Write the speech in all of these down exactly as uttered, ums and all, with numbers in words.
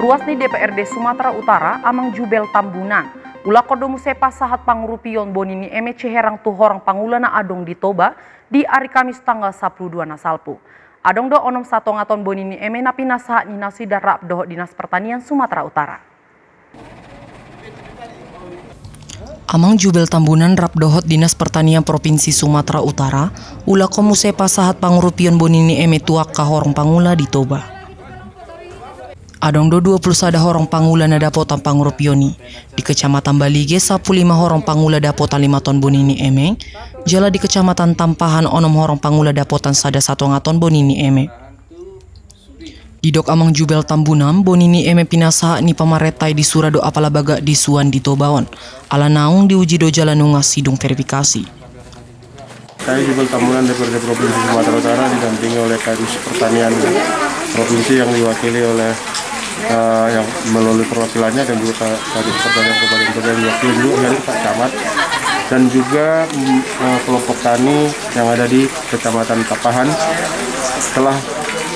Ruas ni D P R D Sumatera Utara, Amang Jubel Tambunan, ulahon do muse pasahat pangurupion boni ni eme Ciherang tu horong pangula na adong di Toba di ari Kamis tanggal sapuluh dua na salpu. Adong do onom satonga ton boni ni eme na pinasahat ni nasida rap dohot Dinas Pertanian Sumatera Utara. Amang Jubel Tambunan rap dohot Dinas Pertanian Provinsi Sumatera Utara, ulahon muse pasahat pangurupion boni ni eme tu angka horong pangula di Toba. Adong do dua puluh sada horong pangula na dapotan pangurupion i. Di Kecamatan Balige, sapuluh lima horong pangula dapotan lima ton boni ni eme, jala di Kecamatan Tampahan, onom horong pangula dapotan sada satonga ton boni ni eme. Didok Amang Jubel Tambunan, boni ni eme pinasahat ni pamarenta i di sura do apala bagak disuan di Toba on, ala naung diuji do jala nunga sidung verifikasi. Saya Jubel Tambunan, D P R D Provinsi Sumatera Utara, didampingi oleh Kadis Pertanian Provinsi yang diwakili oleh, eh, yang melalui perwakilannya, dan juga Ka-, Kadis Pertanian Kabupaten Toba yang diwakili juga dari Pak Camat, dan juga, mm, eh, kelompok tani yang ada di Kecamatan Tampahan. Telah,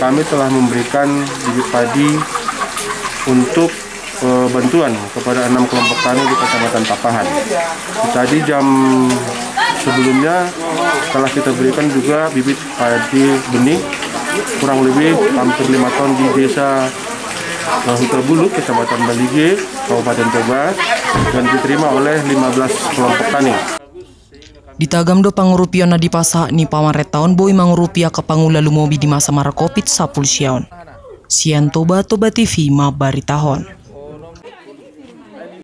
kami telah memberikan bibit padi untuk, eh, bantuan kepada enam kelompok tani di Kecamatan Tampahan. Tadi jam sebelumnya telah kita berikan juga bibit padi benih kurang lebih hampir lima ton di Desa, eh, Hutabulu, Kecamatan Balige, Kabupaten Toba, dan diterima oleh lima belas kelompok tani. Ditagam do pangurupion na dipasahat ni pamarenta on boi mangurupi angka pangula lumobi di masa margin covid sampulu sia on. Sian Toba, Toba T V mambaritahon.